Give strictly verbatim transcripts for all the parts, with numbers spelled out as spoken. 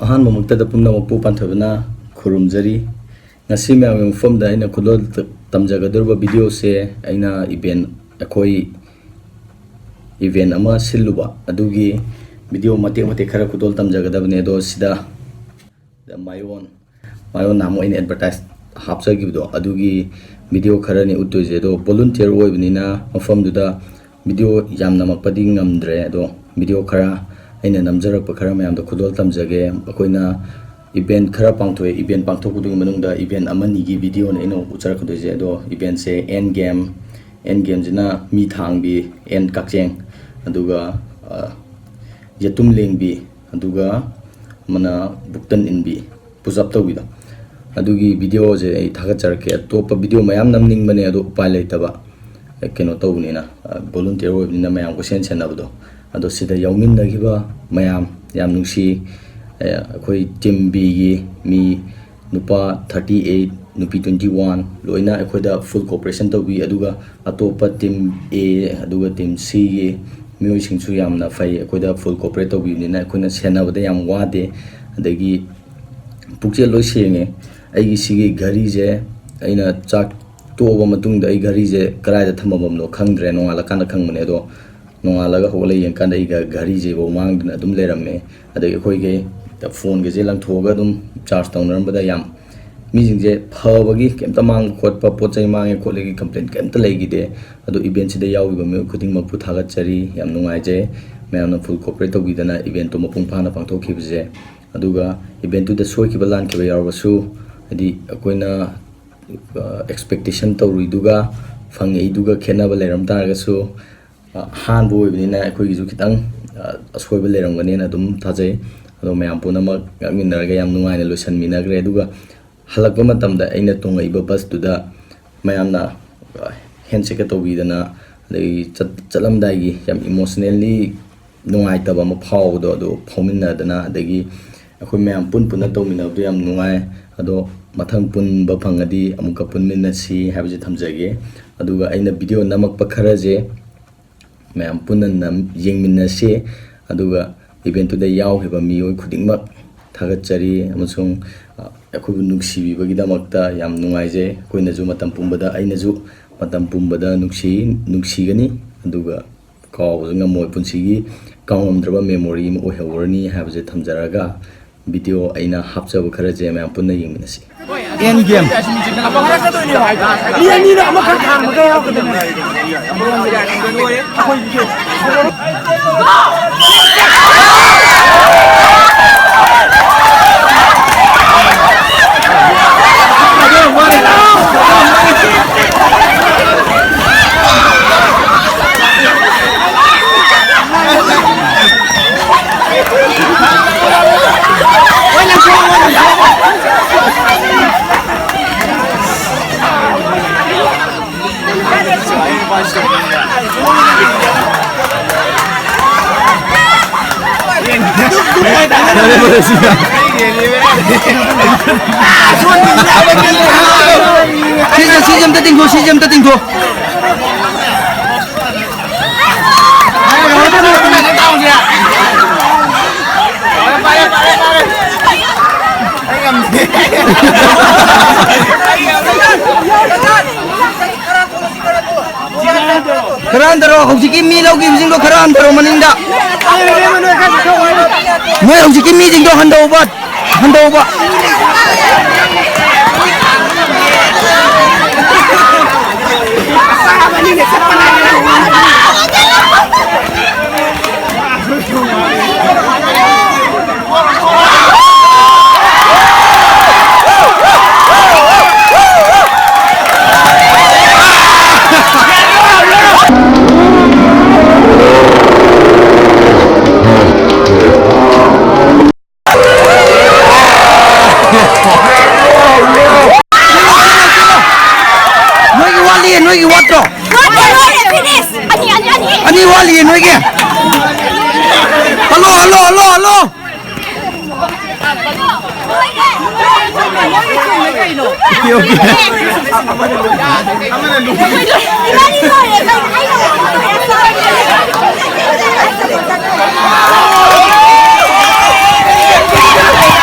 ꯑꯍꯥꯟꯕꯃꯛꯇꯗ ꯄꯨꯝꯅꯃꯛꯄꯨ ꯄꯥꯟꯊꯣꯏꯕꯅ ꯈꯨꯔꯨꯝꯖꯔꯤ꯫ ꯉꯁꯤ ꯃꯌꯥꯝꯒꯤ ꯃꯐꯝꯗ ꯑꯩꯅ ꯈꯨꯗꯣꯜ ꯇꯝꯖꯒꯗꯧꯔꯤꯕ ꯚꯤꯗꯤꯑꯣꯁꯦ ꯑꯩꯅ ꯏꯚꯦꯟ, ꯑꯩꯈꯣꯏ ꯏꯚꯦꯟ ꯑꯃ ꯁꯤꯜꯂꯨꯕ ꯑꯗꯨꯒꯤ ꯚꯤꯗꯤꯑꯣ ꯃꯇꯦꯛ ꯃꯇꯦꯛ ꯈꯔ ꯈꯨꯗꯣꯜ ꯇꯝꯖꯒꯗꯕꯅꯦ꯫ ꯑꯗꯣ ꯁꯤꯗ ꯃꯥꯏ ꯑꯣꯟ ꯃꯥꯏ ꯑꯣꯟ ꯅꯍꯥꯟꯃꯨꯛ ꯑꯩꯅ ꯑꯦꯗꯚꯔꯇꯥꯏꯁ ꯍꯥꯞꯆꯈꯤꯕꯗꯣ, ꯑꯗꯨꯒꯤ ꯚꯤꯗꯤꯑꯣ ꯈꯔꯅꯤ ꯎꯠꯇꯣꯏꯁꯦ꯫ ꯑꯗꯣ ꯚꯣꯂꯨꯟꯇꯤꯌꯔ ꯑꯣꯏꯕꯅꯤꯅ ꯃꯐꯝꯗꯨꯗ ꯚꯤꯗꯤꯑꯣ ꯌꯥꯝ ꯅꯝꯃꯛꯄꯗꯤ ꯉꯝꯗ꯭ꯔꯦ꯫ ꯑꯗꯣ ꯚꯤꯗꯤꯑꯣ ꯈꯔ ꯑꯩꯅ ꯅꯝꯖꯔꯛꯄ ꯈꯔ ꯃꯌꯥꯝꯗꯣ ꯈꯨꯗꯣꯜ ꯇꯝꯖꯒꯦ꯫ ꯑꯩꯈꯣꯏꯅ ꯏꯚꯦꯟ ꯈꯔ ꯄꯥꯡꯊꯣꯛꯑꯦ꯫ ꯏꯚꯦꯟ ꯄꯥꯡꯊꯣꯛꯄꯗꯨꯒꯤ ꯃꯅꯨꯡꯗ ꯏꯚꯦꯟ ꯑꯃꯅꯤꯒꯤ ꯚꯤꯗꯤꯑꯣꯅ ꯑꯩꯅ ꯎꯠꯆꯔꯛꯀꯗꯣꯏꯁꯦ꯫ ꯑꯗꯣ ꯏꯚꯦꯟꯁꯦ ꯑꯦꯟ ꯒꯦꯝ, ꯑꯦꯟ ꯒꯦꯝꯁꯤꯅ ꯃꯤ ꯊꯥꯡꯕꯤ, ꯑꯦꯟ ꯀꯛꯆꯦꯡ, ꯑꯗꯨꯒ ꯑ, ꯌꯦꯇꯨꯝ ꯂꯦꯡꯕꯤ, ꯑꯗꯨꯒ ꯑꯃꯅ ꯕꯨꯛꯇꯟ ꯏꯟꯕꯤ, ꯄꯨꯁ ꯑꯞ ꯇꯧꯕꯤꯗꯣ꯫ ꯑꯗꯨꯒꯤ ꯚꯤꯗꯤꯑꯣꯁꯦ ꯑꯩ ꯊꯥꯒꯠꯆꯔꯛꯀꯦ꯫ ꯑꯇꯣꯞꯄ ꯚꯤꯗꯤꯑꯣ ꯃꯌꯥꯝ ꯅꯝꯅꯤꯡꯕꯅꯦ, ꯑꯗꯣ ꯎꯄꯥꯏ ꯂꯩꯇꯕ, ꯀꯩꯅꯣ ꯇꯧꯕꯅꯤꯅ, ꯚꯣꯂꯨꯟꯇꯤꯌꯔ ꯑꯣꯏꯕꯅꯤꯅ ꯃꯌꯥꯝ ꯀꯣꯏꯁꯦꯟ ꯁꯦꯟꯅꯕꯗꯣ꯫ ꯑꯗꯣ ꯁꯤꯗ ꯌꯥꯎꯃꯤꯟꯅꯈꯤꯕ ꯃꯌꯥꯝ ꯌꯥꯝ ꯅꯨꯡꯁꯤ꯫ ꯑꯩꯈꯣꯏ ꯇꯤꯝ ꯕꯤꯒꯤ ꯃꯤ ꯅꯨꯄꯥ ꯊꯥꯔꯇꯤ ꯑꯩꯠ, ꯅꯨꯄꯤ ꯇ꯭ꯋꯦꯟꯇꯤ ꯋꯥꯟ, ꯂꯣꯏꯅ ꯑꯩꯈꯣꯏꯗ ꯐꯨꯜ ꯀꯣꯑꯣꯄꯔꯦꯁꯟ ꯇꯧꯕꯤ꯫ ꯑꯗꯨꯒ ꯑꯇꯣꯞꯄ ꯇꯤꯝ ꯑꯦ ꯑꯗꯨꯒ ꯇꯤꯝ ꯁꯤꯒꯤ ꯃꯤꯑꯣꯏꯁꯤꯡꯁꯨ ꯌꯥꯝꯅ ꯐꯩ, ꯑꯩꯈꯣꯏꯗ ꯐꯨꯜ ꯀꯣꯑꯣꯄꯔꯦꯠ ꯇꯧꯕꯤꯕꯅꯤꯅ ꯑꯩꯈꯣꯏꯅ ꯁꯦꯟꯅꯕꯗ ꯌꯥꯝ ꯋꯥꯗꯦ꯫ ꯑꯗꯒꯤ ꯄꯨꯛꯆꯦꯜ ꯂꯣꯏ ꯁꯦꯡꯉꯦ꯫ ꯑꯩꯒꯤ ꯁꯤꯒꯤ ꯘꯔꯤꯁꯦ ꯑꯩꯅ ꯆꯥꯛ ꯇꯣꯛꯑꯕ ꯃꯇꯨꯡꯗ ꯑꯩ ꯘꯔꯤꯁꯦ ꯀꯗꯥꯏꯗ ꯊꯝꯃꯝꯕꯅꯣ ꯈꯪꯗ꯭ꯔꯦ, ꯅꯣꯡꯉꯥꯜꯂꯀꯥꯟꯗ ꯈꯪꯕꯅꯦ꯫ ꯑꯗꯣ ꯅꯣꯡꯉꯥꯜꯂꯒ ꯍꯧꯒꯠꯂ ꯌꯦꯡꯀꯥꯟꯗ ꯑꯩ ꯘ-, ꯘꯔꯤꯁꯦ ꯐꯥꯎ ꯃꯥꯡꯗꯅ ꯑꯗꯨꯝ ꯂꯩꯔꯝꯃꯦ꯫ ꯑꯗꯒꯤ ꯑꯩꯈꯣꯏꯒꯤ ꯐꯣꯟꯒꯁꯦ ꯂꯪꯊꯣꯛꯑꯒ ꯑꯗꯨꯝ ꯆꯥꯔꯖ ꯇꯧꯅꯔꯝꯕꯗ ꯌꯥꯝ ꯃꯤꯁꯤꯡꯁꯦ ꯐꯕꯒꯤ, ꯀꯩꯝꯇ ꯃꯥꯡꯕ ꯈꯣꯠꯄ, ꯄꯣꯠ ꯆꯩ ꯃꯥꯡꯉꯦ ꯈꯣꯠꯂꯦꯒꯤ ꯀꯝꯄ꯭ꯂꯦꯟ ꯀꯩꯝꯇ ꯂꯩꯈꯤꯗꯦ꯫ ꯑꯗꯣ ꯏꯚꯦꯟꯁꯤꯗ ꯌꯥꯎꯈꯤꯕ ꯃꯤꯑꯣꯏ ꯈꯨꯗꯤꯡꯃꯛꯄꯨ ꯊꯥꯒꯠꯆꯔꯤ, ꯌꯥꯝ ꯅꯨꯡꯉꯥꯏꯖꯩ ꯃꯌꯥꯝꯅ ꯐꯨꯜ ꯀꯣꯑꯣꯄꯔꯦꯠ ꯇꯧꯕꯤꯗꯅ ꯏꯚꯦꯟꯇꯣ ꯃꯄꯨꯡ ꯐꯥꯅ ꯄꯥꯡꯊꯣꯛꯈꯤꯕꯁꯦ꯫ ꯑꯗꯨꯒ ꯏꯚꯦꯟꯇꯨꯗ ꯁꯣꯏꯈꯤꯕ ꯂꯥꯟꯈꯤꯕ ꯌꯥꯎꯔꯕꯁꯨ, ꯍꯥꯏꯗꯤ ꯑꯩꯈꯣꯏꯅ ꯑꯦꯛꯁꯄꯦꯛꯇꯦꯁꯟ ꯇꯧꯔꯨꯏꯗꯨꯒ ꯐꯪꯉꯛꯏꯗꯨꯒ ꯈꯦꯠꯅꯕ ꯂꯩꯔꯝ ꯇꯥꯔꯒꯁꯨ, ꯑ, ꯑꯍꯥꯟꯕ ꯑꯣꯏꯕꯅꯤꯅ ꯑꯩꯈꯣꯏꯒꯤꯁꯨ ꯈꯤꯇꯪ, ꯑ, ꯑꯁꯣꯏꯕ ꯂꯩꯔꯝꯒꯅꯦꯅ ꯑꯗꯨꯝ ꯊꯥꯖꯩ꯫ ꯑꯗꯣ ꯃꯌꯥꯝ ꯄꯨꯝꯅꯃꯛ ꯉꯥꯛꯃꯤꯟꯅꯔꯒ ꯌꯥꯝ ꯅꯨꯡꯉꯥꯏꯅ ꯂꯣꯏꯁꯤꯟꯃꯤꯟꯅꯈ꯭ꯔꯦ꯫ ꯑꯗꯨꯒ ꯍꯜꯂꯛꯄ ꯃꯇꯝꯗ ꯑꯩꯅ ꯇꯣꯡꯉꯛꯏꯕ ꯕꯁꯇꯨꯗ ꯃꯌꯥꯝꯅ, ꯑ, ꯍꯦꯟꯁꯦꯛꯀ ꯇꯧꯕꯤꯗꯅ, ꯑꯗꯒꯤ ꯆꯠ-, ꯆꯠꯂꯝꯗꯥꯏꯒꯤ ꯌꯥꯝ ꯏꯃꯣꯁꯅꯦꯜꯂꯤ ꯅꯨꯡꯉꯥꯏꯇꯕ ꯑꯃ ꯐꯥꯎꯕꯗꯣ, ꯑꯗꯨ ꯐꯥꯎꯃꯤꯟꯅꯗꯅ, ꯑꯗꯒꯤ ꯑꯩꯈꯣꯏ ꯃꯌꯥꯝ ꯄꯨꯟ ꯄꯨꯟꯅ ꯇꯧꯃꯤꯟꯅꯕꯗꯣ ꯌꯥꯝ ꯅꯨꯡꯉꯥꯏ꯫ ꯑꯗꯣ ꯃꯊꯪ ꯄꯨꯟꯕ ꯐꯪꯉꯗꯤ ꯑꯃꯨꯛꯀ ꯄꯨꯟꯃꯤꯟꯅꯁꯤ ꯍꯥꯏꯕꯁꯦ ꯊꯝꯖꯒꯦ꯫ ꯑꯗꯨꯒ ꯑꯩꯅ ꯚꯤꯗꯤꯑꯣ ꯅꯝꯃꯛꯄ ꯈꯔꯁꯦ ꯃꯌꯥꯝ ꯄꯨꯟꯅ ꯅꯝ-, ꯌꯦꯡꯃꯤꯟꯅꯁꯤ꯫ ꯑꯗꯨꯒ ꯏꯚꯦꯟꯠꯇꯨꯗ ꯌꯥꯎꯈꯤꯕ ꯃꯤꯑꯣꯏ ꯈꯨꯗꯤꯡꯃꯛ ꯊꯥꯒꯠꯆꯔꯤ ꯑꯃꯁꯨꯡ, ꯑ, ꯑꯩꯈꯣꯏꯕꯨ ꯅꯨꯡꯁꯤꯕꯤꯕꯒꯤꯗꯃꯛꯇ ꯌꯥꯝ ꯅꯨꯡꯉꯥꯏꯖꯩ꯫ ꯑꯩꯈꯣꯏꯅꯁꯨ ꯃꯇꯝ ꯄꯨꯝꯕꯗ, ꯑꯩꯅꯁꯨ ꯃꯇꯝ ꯄꯨꯝꯕꯗ ꯅꯨꯡꯁꯤ-, ꯅꯨꯡꯁꯤꯒꯅꯤ, ꯑꯗꯨꯒ ꯀꯥꯎꯕꯁꯨ ꯉꯝꯃꯣꯏ꯫ ꯄꯨꯟꯁꯤꯒꯤ ꯀꯥꯎꯉꯝꯗ꯭ꯔꯕ memory ꯑꯃ ꯑꯣꯏꯍꯧꯔꯅꯤ ꯍꯥꯏꯕꯁꯦ ꯊꯝꯖꯔꯒ, video ꯑꯩꯅ ꯍꯥꯞꯆꯕ ꯈꯔꯁꯦ ꯃꯌꯥꯝ ꯄꯨꯟꯅ ꯌꯦꯡꯃꯤꯟꯅꯁꯤ꯫ End game꯫ ꯃꯤ ꯑꯅꯤꯅ ꯑꯃꯈꯛ ꯊꯥꯡꯕꯒ ꯌꯥꯎꯒꯗꯕꯅꯤ꯫ ꯁꯤꯁꯦ, ꯁꯤꯁꯦ ꯑꯝꯇ ꯇꯤꯡꯊꯣꯛ, ꯁꯤꯁꯦ ꯑꯝꯇ ꯇꯤꯡꯊꯣꯛ꯫ ꯈꯔ ꯍꯟꯊꯔꯣ, ꯍꯧꯖꯤꯛꯀꯤ ꯃꯤ ꯂꯧꯈꯤꯕꯁꯤꯡꯗꯣ ꯈꯔ ꯍꯟꯊꯔꯣ ꯃꯅꯤꯡꯗ꯫ ꯅꯣꯏ ꯍꯧꯖꯤꯛꯀꯤ ꯃꯤꯁꯤꯡꯗꯣ ꯍꯟꯊꯧꯕ꯫ ꯍꯟꯊꯧꯕ꯫ ꯅꯣꯏꯒꯤ ꯋꯥꯠꯂꯤꯌꯦ, ꯅꯣꯏꯒꯤ ꯋꯥꯠꯇ꯭ꯔꯣ? ꯂꯣꯏꯔꯦ, ꯂꯣꯏꯔꯦ, finish꯫ ꯑꯅꯤ, ꯑꯅꯤ, ꯑꯅꯤ꯫ ꯑꯅꯤ ꯋꯥꯠꯂꯤꯌꯦ ꯅꯣꯏꯒꯤ꯫ Hello, hello, hello, hello. ꯂꯣꯏꯔꯦ, ꯂꯣꯏꯔꯦ, ꯂꯣꯏꯔꯦ, ꯂꯣꯏꯔꯦ꯫ Okay, okay. ꯏꯕꯥꯅꯤ ꯂꯣꯏꯔꯦ, ꯀꯩꯅꯣ? ꯑꯩꯅ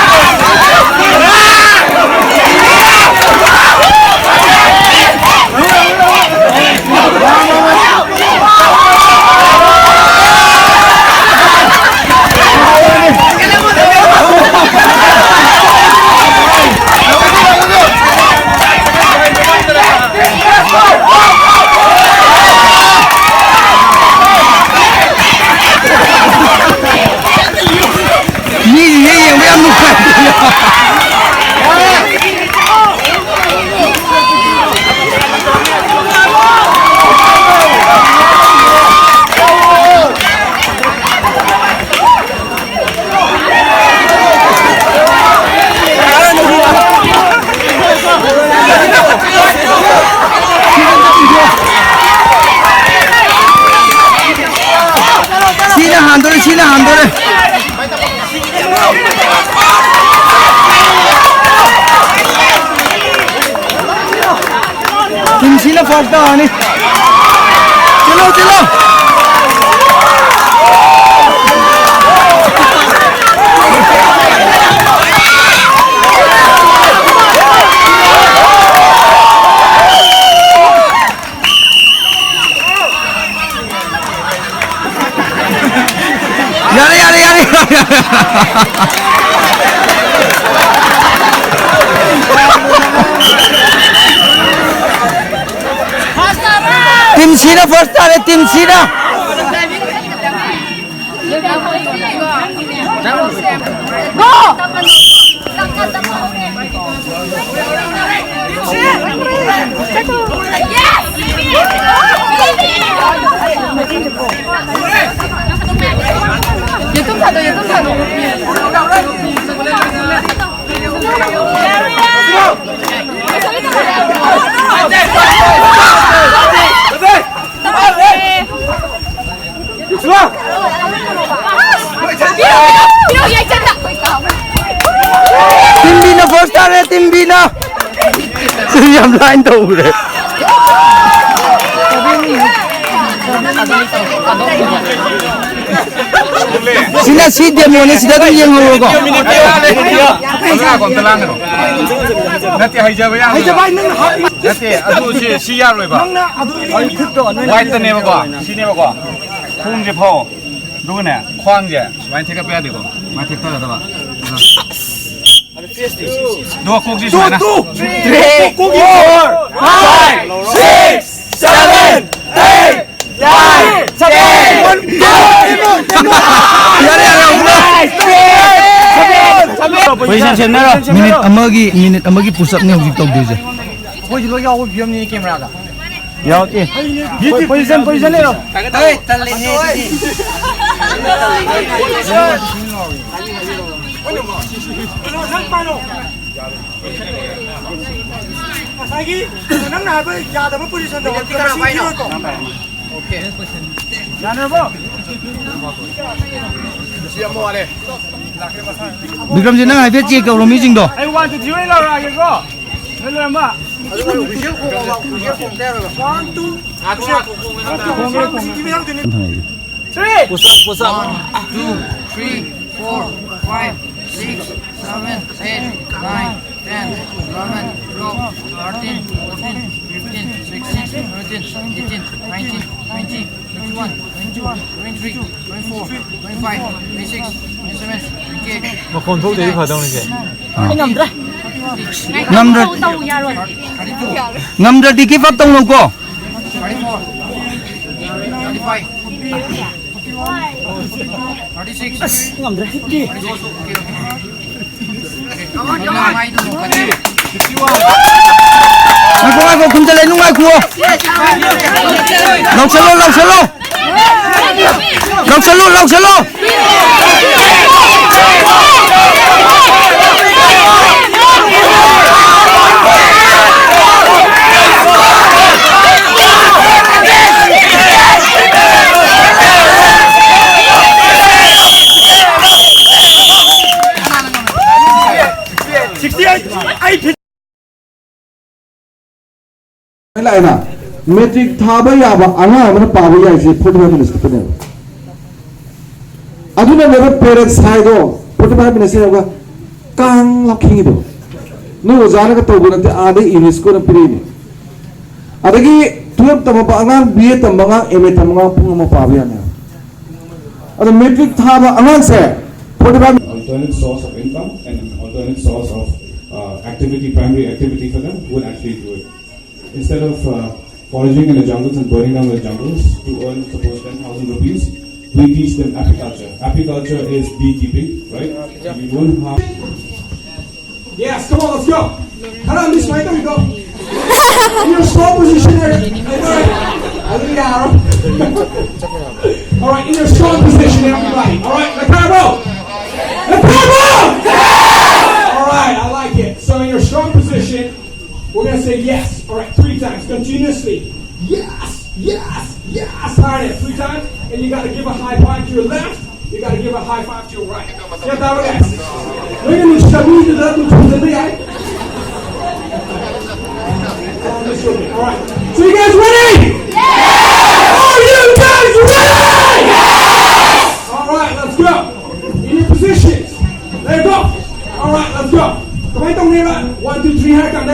ꯌꯥꯝ ꯅꯨꯡꯉꯥꯏ꯫ ꯁꯤꯅ ꯍꯥꯟꯗꯣꯔꯦ, ꯁꯤꯅ ꯍꯥꯟꯗꯣꯔꯦ꯫ ꯇꯤꯝ ꯁꯤꯅ ꯐꯥꯔꯁ ꯇꯥꯔꯅꯤ꯫ ꯆꯦꯜꯂꯣ, ꯆꯦꯜꯂꯣ꯫ ꯌꯥꯔꯦ, ꯌꯥꯔꯦ, ꯌꯥꯔꯦ꯫ ꯇꯤꯝ ꯁꯤꯅ ꯐꯥꯔꯁ ꯇꯥꯔꯦ, ꯇꯤꯝ ꯁꯤꯅ꯫ ꯌꯦꯇꯨꯝ ꯊꯥꯗꯣꯛ, ꯌꯦꯇꯨꯝ ꯊꯥꯗꯣꯛ꯫ ꯇꯤꯝꯕꯤꯅ ꯐꯥꯔꯁ ꯇꯥꯔꯦ, ꯇꯤꯝꯕꯤꯅ꯫ ꯌꯥꯝ ꯂꯥꯏꯟ ꯇꯧꯈ꯭ꯔꯦ꯫ ꯁꯤꯅ ꯁꯤ ꯗꯦꯃꯣꯅꯦ, ꯁꯤꯗ ꯑꯗꯨꯝ ꯌꯦꯡꯍꯧꯔꯣꯀꯣ꯫ ꯃꯤꯅꯤꯠ ꯇꯔꯥ, ꯃꯤꯅꯤꯠ ꯇꯔꯥ꯫ ꯅꯠꯇꯦ, ꯍꯩꯖꯕ ꯌꯥꯝ ꯍꯩꯖꯕ ꯍꯥꯏ, ꯅꯪꯅ ꯍꯥꯏ-, ꯅꯠꯇꯦ, ꯑꯗꯨ ꯁꯤ, ꯁꯤ ꯌꯥꯔꯣꯏꯕ꯫ ꯅꯪꯅ ꯑꯗꯨ ꯋꯥꯏꯠꯇꯅꯦꯕꯀꯣ, ꯁꯤꯅꯦꯕꯀꯣ꯫ ꯈꯣꯡꯁꯦ ꯐꯥꯎ꯫ ꯑꯗꯨꯒꯅꯦ, ꯈ꯭ꯋꯥꯡꯁꯦ ꯁꯨꯃꯥꯏꯅ ꯊꯦꯛꯀꯠꯄ ꯌꯥꯗꯦꯀꯣ꯫ ꯁꯨꯃꯥꯏꯅ ꯊꯦꯛꯊꯒꯗꯕ꯫ ꯑꯗꯨꯒ ꯀꯣꯛꯁꯤ ꯁꯨꯃꯥꯏꯅ꯫ Two, two, three, four, five, six, seven, eight, nine, ten. ꯌꯥꯔꯦ, ꯌꯥꯔꯦ, ꯑꯃꯨꯛ꯫ ꯄꯣꯖꯤꯁꯟ ꯁꯦꯝꯅꯔꯣ꯫ ꯃꯤꯅꯤꯠ ꯑꯃꯒꯤ, ꯃꯤꯅꯤꯠ ꯑꯃꯒꯤ ꯄꯨꯁ ꯑꯞꯅꯤ ꯍꯧꯖꯤꯛ ꯇꯧꯗꯣꯏꯁꯦ꯫ ꯑꯩꯈꯣꯏꯁꯨ ꯂꯣꯏ ꯌꯥꯎꯕ ꯐꯤꯕꯝꯅꯤꯅꯦ ꯀꯦꯃꯦꯔꯥꯗ꯫ ꯌꯥꯎꯗꯦ꯫ ꯄꯣꯖꯤꯁꯟ, ꯄꯣꯖꯤꯁꯟ ꯂꯩꯔꯣ꯫ ꯍꯣꯏ, ꯇꯜꯂꯦꯍꯦ, ꯁꯤꯗꯤ꯫ ꯉꯁꯥꯏꯒꯤ ꯅꯪꯅ ꯍꯥꯏꯕ ꯌꯥꯗꯕ ꯄꯣꯖꯤꯁꯟꯗꯣ ꯃꯁꯤꯡ ꯊꯤꯔꯣꯏꯀꯣ? ꯌꯥꯅꯔꯕꯣ? ꯕꯤꯀ꯭ꯔꯝꯖꯤꯠ, ꯅꯪ ꯍꯥꯏꯐꯦꯠ ꯆꯦꯛ ꯇꯧꯔꯣ ꯃꯤꯁꯤꯡꯗꯣ꯫ ꯑꯩ ꯋꯥꯟ, ꯇꯨ, ꯊ꯭ꯔꯤ ꯍꯣꯏ ꯂꯥꯎꯔꯛꯑꯒꯦꯀꯣ꯫ ꯅꯣꯏ ꯂꯣꯏꯔꯝꯕ? One, two. ꯃꯁꯤꯡ ꯊꯤꯕ ꯌꯥꯎꯗꯣꯏꯅꯦ꯫ Three. Push up, push up. One, two, three, four, five, six, seven, eight, nine, ten, eleven, twelve, thirteen, fourteen, fifteen, sixteen, seventeen, eighteen, nineteen, twenty, twenty-one, twenty-two, twenty-three, twenty-four, twenty-five, twenty-six, twenty-seven, twenty-eight. ꯃꯈꯣꯟ ꯊꯣꯛꯇ꯭ꯔꯗꯤ ꯐꯗꯧꯅꯤꯁꯦ꯫ ꯑꯩ ꯉꯝꯗ꯭ꯔꯦ꯫ ꯉꯝꯗ꯭ꯔ-, ꯇꯧ, ꯇꯧ, ꯌꯥꯔꯣꯏ꯫ ꯉꯝꯗ꯭ꯔꯗꯤ give up ꯇꯧꯅꯧꯀꯣ꯫ Thirty-four, thirty-five, thirty-six. ꯑꯁ, ꯉꯝꯗ꯭ꯔꯦ꯫ ꯉꯥꯏꯈꯣ, ꯉꯥꯏꯈꯣ, ꯈꯨꯝꯖꯜꯂꯦ, ꯅꯨꯡꯉꯥꯏꯈꯨꯑꯣ꯫ ꯂꯧꯁꯜꯂꯣ, ꯂꯧꯁꯜꯂꯣ꯫ ꯂꯧꯁꯜꯂꯣ, ꯂꯧꯁꯜꯂꯣ꯫ Sixty eight. ꯑꯩ ꯐꯤꯠ ꯂꯥꯛꯑꯦꯅ, ꯃꯦꯇ꯭ꯔꯤꯛ ꯊꯥꯕ ꯌꯥꯕ ꯑꯉꯥꯡ ꯑꯃꯅ ꯄꯥꯕ ꯌꯥꯏꯁꯦ forty five minutes ꯈꯛꯇꯅꯦꯕ꯫ ꯑꯗꯨꯅꯅꯦꯕ ꯄꯦꯔꯦꯟꯠꯁ ꯍꯥꯏꯗꯣ forty five minutes ꯌꯧꯔꯒ ꯀꯥꯡ ꯂꯥꯎꯈꯤꯡꯉꯤꯗꯣ꯫ ꯅꯣꯏ ꯑꯣꯖꯥꯅꯒ ꯇꯧꯕ ꯅꯠꯇꯦ, ꯑꯥꯗꯩ ꯏꯪꯂꯤꯁꯀ ꯑꯣꯏꯅ ꯄꯤꯔꯛꯏꯅꯦ꯫ ꯑꯗꯒꯤ twelve ꯇꯝꯃꯛꯄ ꯑꯉꯥꯡ, B A ꯇꯝꯕ ꯑꯉꯥꯡ, M A ꯇꯝꯕ ꯑꯉꯥꯡ ꯄꯨꯡ ꯑꯃ ꯄꯥꯕ ꯌꯥꯅꯦꯕ꯫ ꯑꯗꯣ ꯃꯦꯇ꯭ꯔꯤꯛ ꯊꯥꯕ ꯑꯉꯥꯡꯁꯦ forty five Alternate source of income and an alternate source of uh, activity, primary activity for them, who would actually do it. Instead of uh, foraging in the jungles and burning down the jungles to earn, suppose, ten thousand rupees, We teach them apiculture. Apiculture is beekeeping, right? We don't have. Yes, come on, let's go. ꯈꯔ ꯑꯃꯗꯤ ꯁꯨꯃꯥꯏꯅ ꯇꯧꯏꯀꯣ. In your strong position, every-, ꯑꯗꯨ ꯌꯥꯔꯣꯏ. All right, in your strong position, everybody. All right, ꯂꯩꯈꯥꯏꯔꯣ. ꯂꯩꯈꯥꯏꯔꯣ. All right, I like it. So in your strong position, we're gonna say yes. All right, three times continuously. Yes, yes, yes. Hard it three times, and you gotta give a high five to your left. You gotta give a high five to your right. ꯒ꯭ꯌꯥꯟ ꯇꯥꯔꯕ, guys? ꯅꯣꯏꯅ ꯅꯨꯡꯁꯤꯅꯕ ꯃꯤꯗꯨꯗ ꯑꯗꯨꯝ ꯊꯣꯝꯖꯤꯟꯕ ꯌꯥꯏ꯫ All right. So you guys ready? Are you guys ready? All right, let's go. In your positions. There you go. All right, let's go. ꯀꯃꯥꯏꯅ ꯇꯧꯅꯦꯕ? One, two, three ꯍꯥꯏꯔ ꯀꯥꯟꯗ.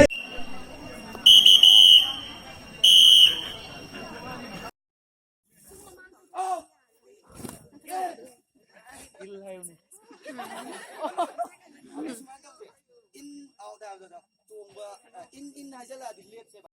ꯏꯜ ꯍꯥꯏꯌꯨꯅꯦ꯫ ꯁꯨꯃꯥꯏꯅ ꯇꯧꯁꯦ꯫ ꯏꯟ ꯑꯥꯎꯠ ꯍꯥꯏꯕꯗꯣ ꯆꯣꯡꯕ, ꯑ, ꯏꯟ, ꯏꯟ ꯍꯥꯏꯖꯜꯂꯛꯑꯗꯤ ꯂꯦꯞꯁꯦꯕ꯫